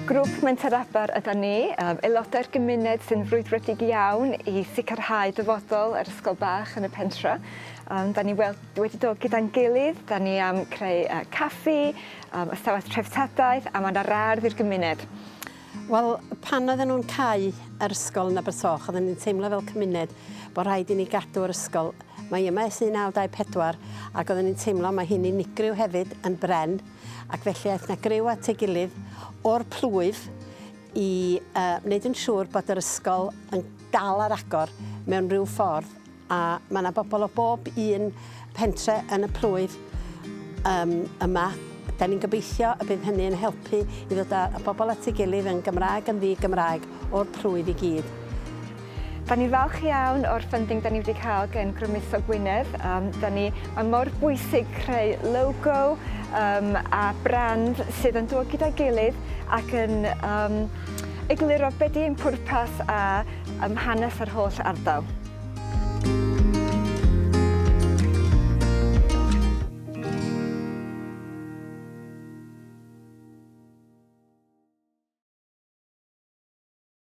Grŵp Menter Aber ydan ni, yym aelodau'r gymuned sy'n frwdfrydig iawn i sicrhau dyfodol yr ysgol bach yn y pentra. Yym 'dan ni wel- wedi dod gyda'n gilydd, 'dan ni am creu yy caffi, yym ystafell treftadaeth a ma' 'na rardd i'r gymuned. Wel, pan oedden nhw'n cau yr ysgol yn Abersoch, oedden ni'n teimlo fel cymuned bod rhaid i ni gadw'r ysgol. Mae yma ers 1924 ac oedden ni'n teimlo mae hi'n unigryw hefyd yn bren ac felly aeth 'na griw at ei gilydd o'r plwyf i uh, wneud yn siŵr bod yr ysgol yn dal ar agor mewn rhyw ffordd A mae 'na bobl o bob un pentre yn y plwyf um, yma. Da ni'n gobeithio y bydd hynny yn helpu i ddod â bobl at ei gilydd yn Gymraeg yn ddi-Gymraeg o'r plwyf i gyd. Da ni'n falch iawn o'r funding da ni wedi cael gen Grymuso Gwynedd. Um, da ni, mae mor bwysig creu logo um, a brand sydd yn dod gyda'i gilydd ac yn um, egluro be di ein pwrpas a um, hanes yr holl ardal.